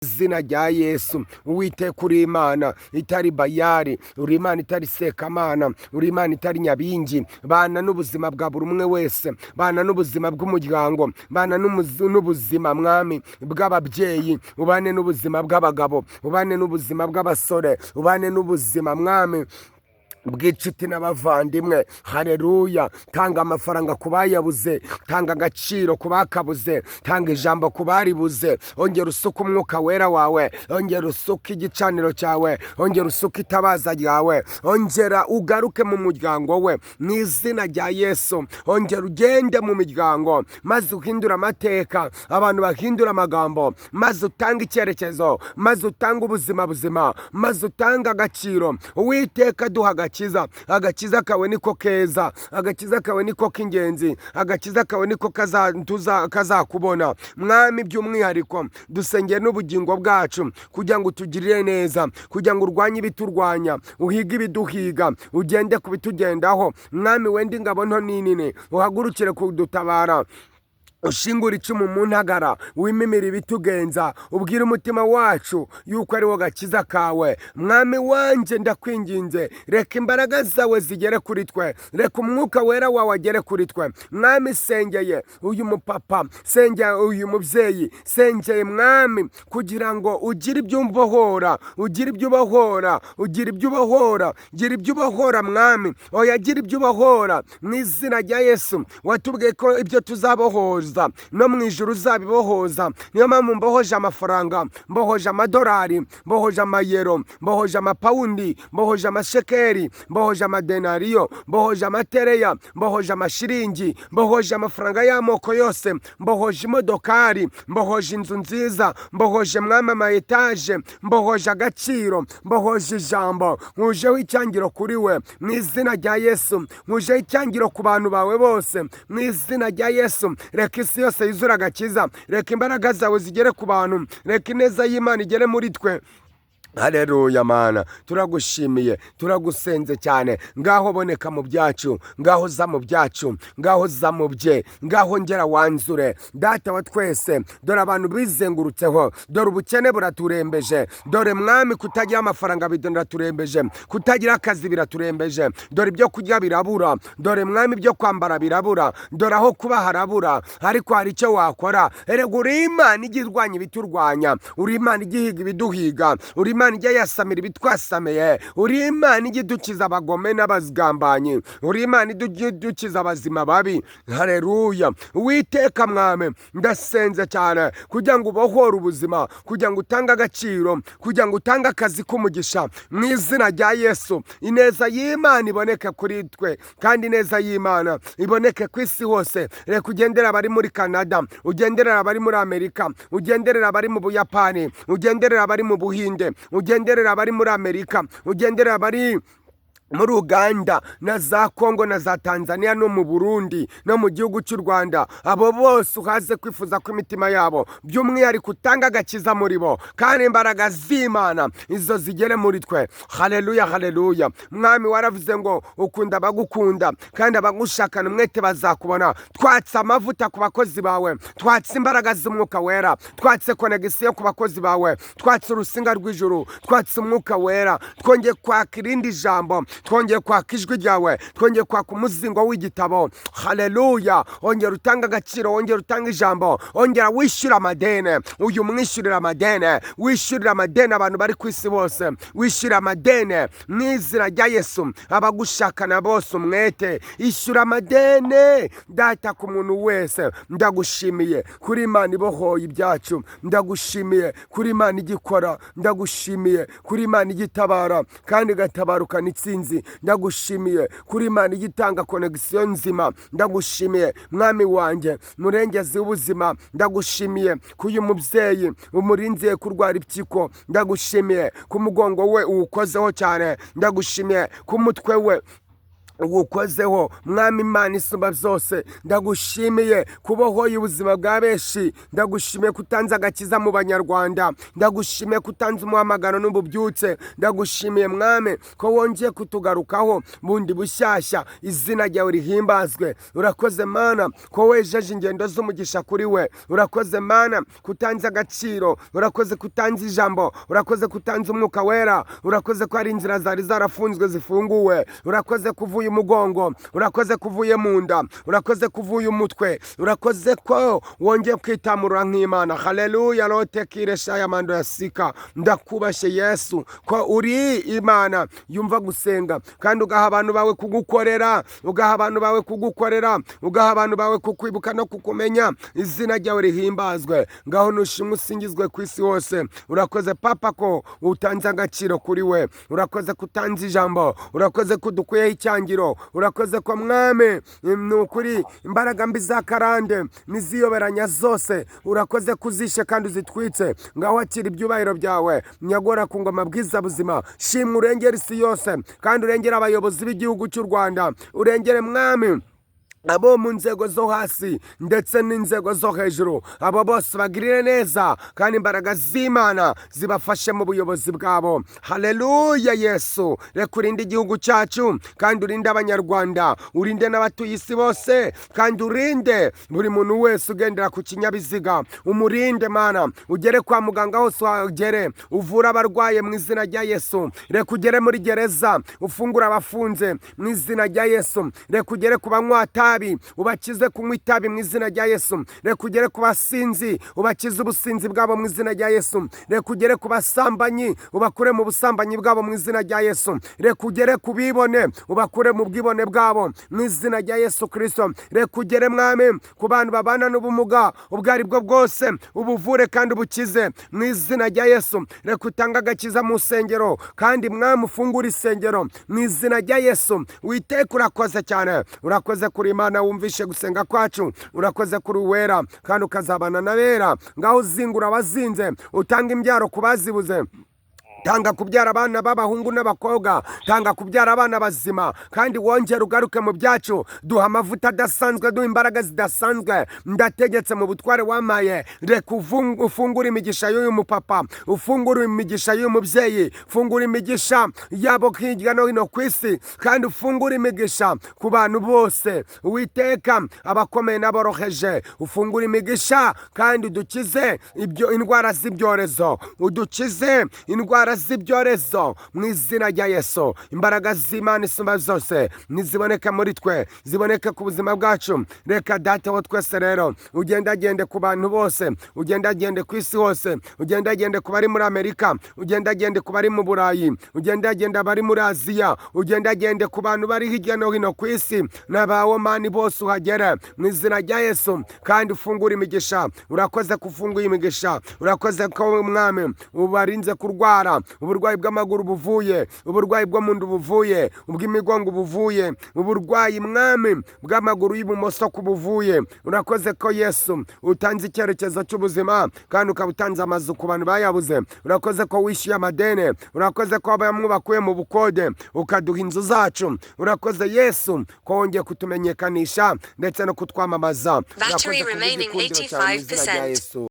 Izina rya Yesu. Uwiteka, uri Imana itari Bayari, uri Imana itari Sekamana, uri Imana itari Nyabingi. Bana n'ubuzima bwa buri umwe wese, bana n'ubuzima bw'umuryango, bana n'ubuzima, Mwami, bw'ababyeyi, ubane n'ubuzima bw'abagabo, ubane n'ubuzima bw'abasore, ubane n'ubuzima, Mwami, bw'inshuti n'abavandimwe. Hareruya! Tanga amafaranga ku bayabuze, tanga agaciro ku bakabuze, tanga ijambo ku baribuze. Ongera usuke Umwuka Wera wawe, ongera usuke igicaniro cyawe, ongera usuke itabaza ryawe, ongera ugaruke mu muryango we mu izina rya Yesu. Ongera ugende mu miryango maze uhindure amateka, abantu bahindura amagambo, maze utange icyerekezo, maze utange ubuzima buzima, maze utange agaciro. Uwiteka, duha agakiza. Agakiza kawe niko keza, agakiza kawe niko k'ingenzi, agakiza kawe niko kazakubona. Mwami, by'umwihariko dusengeye n'ubugingo bwacu kugira ngo utugirire neza, kugira ngo urwanye ibiturwanya, uhige ibiduhiga, ugende ku bitugendaho. Mwami, wenda ingabo nto n'inini, uhagurukire kudutabara, ushingura icumu mu ntagara, wimimira ibitugenza, ubwire umutima wacu yuko ari wo gakiza kawe. Mwami wanjye, ndakwinginze, reka imbaraga zawe zigere kuri twe, reka Umwuka Wera wawe agere kuri twe. Mwami, sengeye uyu mupapa, sengeye uyu mubyeyi, sengeye, Mwami, kugira ngo ugire ibyo umbohora, ugire ibyo ubohora, ugire ibyo ubohora, gira ibyo ubohora, Mwami. Oya, gira ibyo ubohora mu izina rya Yesu. Watubwiye ko ibyo tuzabohoza no mu ijuru uzabibohoza. Niyo mpamvu mbohoje amafaranga, mbohoje amadolari, mbohoje amayero, mbohoje amapawundi, mbohoje amashekeri, mbohoje amadenariyo, mbohoje amatereya, mbohoje amashiringi, mbohoje amafaranga y'amoko yose, mbohoje imodokari, mbohoje inzu nziza, mbohoje, Mwami, ama etaje, mbohoje agaciro, mbohoje ijambo. Nkujeho icyangiro kuri we mu izina rya Yesu, nkujeho icyangiro ku bantu bawe bose mu izina rya Yesu. Reka isi yose yuzure agakiza, reka imbaraga zawe zigere ku bantu, reka ineza y'Imana igere muri twe. Hareruya! Mana, turagushimiye, turagusenze cyane. Ngaho boneka mu byacu, ngaho za mu byacu, ngaho za mu bye, ngaho ngera wanzure. Data wa twese, dore abantu bizengurutseho, dore ubukene buraturembeje, dore, Mwami, kutagira amafaranga biraturembeje, kutagira akazi biraturembeje, dore ibyo kurya birabura, dore, Mwami, ibyo kwambara birabura, dore aho kuba harabura. Ariko hari icyo wakora. Erega uri Imana ijya irwanya ibiturwanya, uri Imana ijya ihiga ibiduhiga, uri Imana ijya yasamira ibitwasamiye, uri Imana ijya idukiza abagome n'abagambanyi, uri Imana ijya idukiza abazima babi. Hareruya! Uwiteka Mwami, ndasenze cyane kugira ngo ubohore ubuzima, kugira ngo utange agaciro, kugira ngo utange akazi k'umugisha mu izina rya Yesu. Ineza y'Imana iboneke kuri twe, kandi ineza y'Imana iboneke ku isi hose. Reka ugendere abari muri Canada, ugenderere abari muri Amerika, ugenderere abari mu Buyapani, ugenderere abari mu Buhinde, ugenderere abari muri Amerika, ugenderere abari muri Uganda na za Kongo na za Tanzania no mu Burundi no mu gihugu cy'u Rwanda. Abo bose uhaze kwifuza kw'imitima yabo, by'umwihariko utanga agakiza muri bo, kandi imbaraga z'Imana izo zigere muri twe. Haleluya, haleluya! Mwami, waravuze ngo ukunda abagukunda, kandi abagushakana umwete bazakubona. Twatse amavuta ku bakozi bawe, twatse imbaraga z'Umwuka Wera, twatse connexion ku bakozi bawe, twatse urusinga rw'ijuru, twatse Umwuka Wera. Twongeye kwaka irindi jambo, twongeye kwaka ijwi ryawe, twongeye kwaka umuzingo w'igitabo. Haleluya! Ongera utanga agaciro, ongera utanga ijambo, ongera wishyura amadene. Uyu mwishyurira amadene, wishyurira amadene abantu bari ku isi bose, wishyura amadene mu izina rya Yesu. Abagushakana bose umwete, ishyura amadene, Data, ku muntu wese. Ndagushimiye kuri Imana ibohoye ibyacu, ndagushimiye kuri Imana igikora, ndagushimiye kuri Imana igitabara kandi igatabarukana itsinzi, ndagushimiye kuri Imana igitanga connexion nzima. Ndagushimiye, Mwami wanjye, murengezi w'ubuzima. Ndagushimiye ko uyu mubyeyi umurinziye kurwara impyiko, ndagushimiye ku mugongo we uwukozeho cyane, ndagushimiye ku mutwe we. Ugukozeho, Mwami Imana isumba byose. Ndagushimiye kubohoye ubuzima bwa benshi. Ndagushimiye ko utanze agakiza mu Banyarwanda. Ndagushimiye ko utanze umuhamagaro n'ububyutse. Ndagushimiye, Mwami, ko wongeye kutugarukaho bundi bushyashya. Izina ryawe rihimbazwe. Urakoze, Mana, ko wejeje ingendo z'umugisha kuri we. Urakoze, Mana, ko utanze agaciro. Urakoze ko utanze ijambo. Urakoze ko utanze Umwuka Wera. Urakoze ko hari inzira zari zarafunzwe zifunguwe. Urakoze ko uvuye umugongo. Urakoze ko uvuye mu nda. Urakoze ko uvuye umutwe. Urakoze ko wongeye kwitamurura nk'Imana. Haleluya! Rote kiresha mando ya sika. Ndakubashye, Yesu, ko uri Imana yumva gusenga, kandi ugaha abantu bawe kugukorera, ugaha abantu bawe kugukorera, ugaha abantu bawe kukwibuka no kukumenya. Izina ryawe rihimbazwe. Ngaho nushimwe, usingizwe ku isi hose. Urakoze, Papa, ko utanze agaciro kuri we. Urakoze ko utanze ijambo. Urakoze ko udukuyeho icyangiro. Urakoze ko, Mwami, ni ukuri imbaraga mbi za karande n'iziyoberanya zose, urakoze kuzishe kandi uzitwitse. Ngaho akira ibyubahiro byawe, nyagora ku ngoma bwiza buzima. Shimwa, urengere isi yose, kandi urengere abayobozi b'igihugu cy'u Rwanda. Urengere, Mwami, abo mu nzego zo hasi ndetse n'inzego zo hejuru. Abo bose bagirire neza, kandi imbaraga z'Imana zibafashe mu buyobozi bwabo. Haleluya! Yesu, reka urinde igihugu cyacu, kandi urinde Abanyarwanda, urinde n'abatuye isi bose, kandi urinde buri muntu wese ugendera ku kinyabiziga. Umurinde, Mana. Ugere kwa muganga hose, uhagere uvure abarwaye mu izina rya Yesu. Reka ugere muri gereza, ufungure abafunze mu izina rya Yesu. Reka ugere ku banywa itabi, ubakize kunywa itabi mu izina rya Yesu. Reka ugere ku basinzi, ubakize ubusinzi bwabo mu izina rya Yesu. Reka ugere ku basambanyi, ubakure mu busambanyi bwabo mu izina rya Yesu. Reka ugere ku bibone, ubakure mu bwibone bwabo mu izina rya Yesu Kirisito. Reka ugere, Mwami, ku bantu babana n'ubumuga ubwo ari bwo bwose, ubuvure kandi ubukize mu izina rya Yesu. Reka utange agakiza mu nsengero, kandi, Mwami, ufungure isengero mu izina rya Yesu. Witeka, urakoze cyane. Urakoze kuri Imana wumvishe gusenga kwacu. Urakoze kuri Uwera, kandi ukazabana n'abera. Ngaho uzingura abazinze, utanga imbyaro ku bazibuze. Tanga kubyara abana b'abahungu n'abakobwa. Tanga kubyara abana bazima, kandi wongere ugaruke mu byacu. Duha amavuta adasanzwe, duha imbaraga zidasanzwe. Ndategetse mu butware wamaye, reka ufungure imigisha y'uyu mupapa, ufungure imigisha y'uyu mubyeyi, fungura imigisha yabo hirya no hino ku isi, kandi ufungure imigisha ku bantu bose, Uwiteka, abakomeye n'aboroheje. Ufungure imigisha, kandi udukize ibyo indwara z'ibyorezo, udukize indwara z'ibyorezo mu izina rya Yesu. Imbaraga z'Imana isumba zose niziboneka muri twe, ziboneke ku buzima bwacu. Reka Data wa twese rero ugendagende ku bantu bose, ugendagende ku isi hose, ugendagende ku bari muri Amerika, ugendagende ku bari mu Burayi, ugendagende abari muri Aziya, ugendagende ku bantu bari hirya no hino ku isi n'abawomani bose, uhagere mu izina rya Yesu, kandi ufungure imigisha. Urakoze ko ufunguye imigisha. Urakoze ko, Mwami, ubarinze kurwara uburwayi bw'amaguru buvuye, uburwayi bwo mu nda buvuye, ubw'imigongo buvuye, uburwayi, Mwami, bw'amaguru y'ibumoso ku buvuye. Urakoze ko, Yesu, utanze icyerekezo cy'ubuzima, kandi ukaba utanze amazu ku bantu bayabuze. Urakoze ko wishyuye amadene. Urakoze ko bamwe bakuye mu bukode, ukaduha inzu zacu. Urakoze, Yesu, ko wongeye kutumenyekanisha ndetse no kutwamamaza. Battery Urakoze remaining kubw'igikundiro cyawe mu izina rya 85%. Yesu.